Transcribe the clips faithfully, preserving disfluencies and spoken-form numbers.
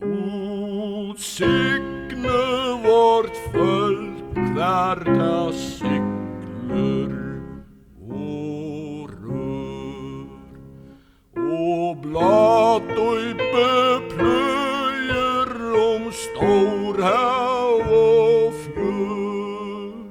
Gud signi vort fólk, hvar tað siglir og rør, og bládýpið pløgir um stórhav og fjørð.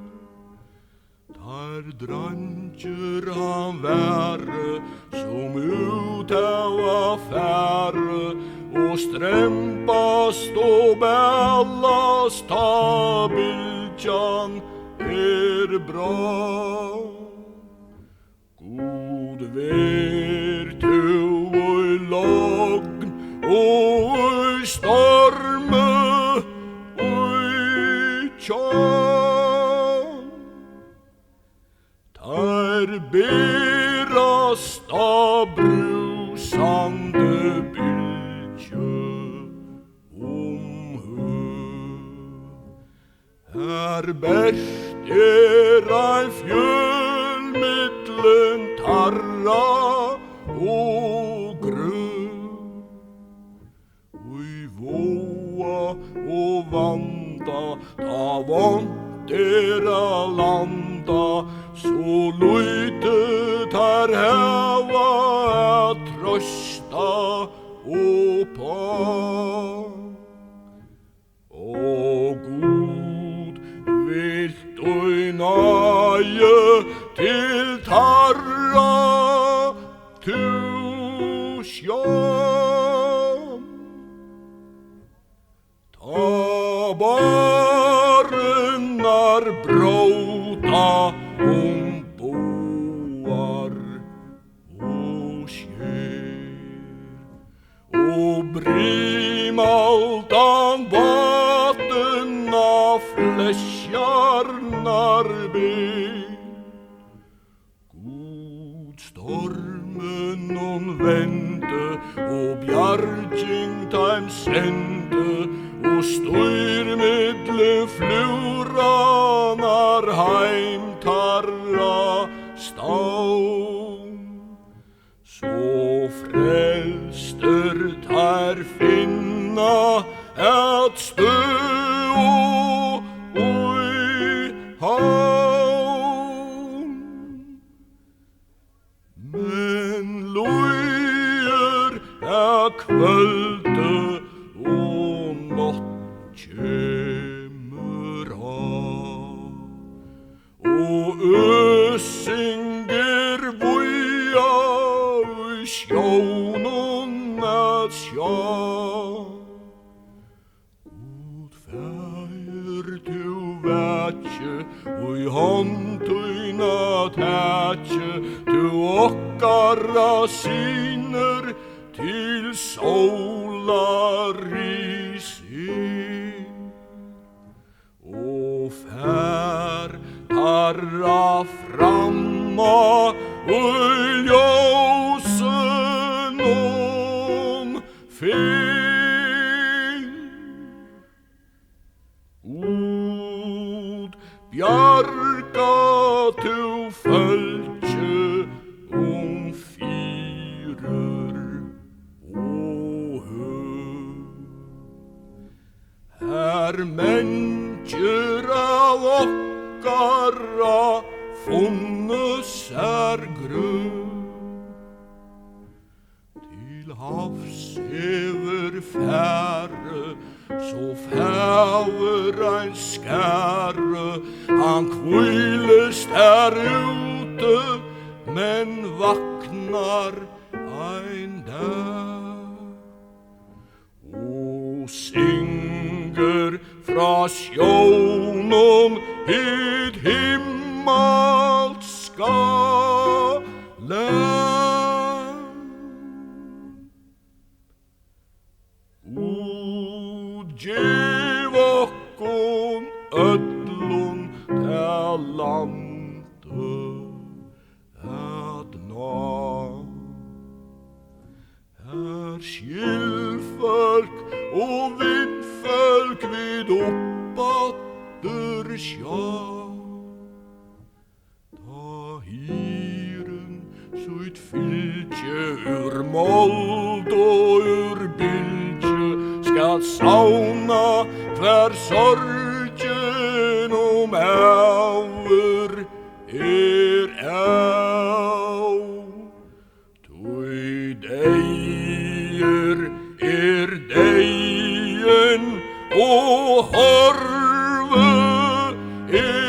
Teir dreingir hann væru, sum út hava farið, og strembast og bælast, tá bylgjan er bráð. Gud, ver tú í logn og í stormi, í tjón. Teir berast á brúsandi bylgju um høv. Har bert er ein fjøl millum tarra og grøv. Í váða og vanda, tá vont er at landa, so lítið teir hava at treysta upp á. Ó Gud, vilt í náði til tarra tú sjón. Tá bárurnar bróta um báðar og sjór, og brimaldan bátin á flesjarnar ber. Gud, storminum vendi og bjarging teim sendi, og stýr millum flúðranna heim tarra stavn. So frelstir teir finna at støðu í havn. Men líður, at kvøldið og nátt kemur á, og øsing er víða í sjónum at sjá. Gud, Faðir, tú vaki, í hond tína taki, tú okkara synir til sólar rísir. Og far tarra fram á í ljósinum fylg. Gud, bjarga tú fólki um firðir og høv. Har mangir av okkara funnu sær grøv. Til havs hevur farið so fagur ein skari, hann hvílist har úti, men vaknar ein dag. Og syngur frá sjónum hitt himmalska land. Gud, gev okkum øllum tað landið at ná. Har skyldfólk og vinfólk vit uppaftur sjá. Tá hirðin sítt fylgi úr mold og úr bylgju skal at savna, hvar sorgin um ævir er av. Tí deyður er deyðin og horvið er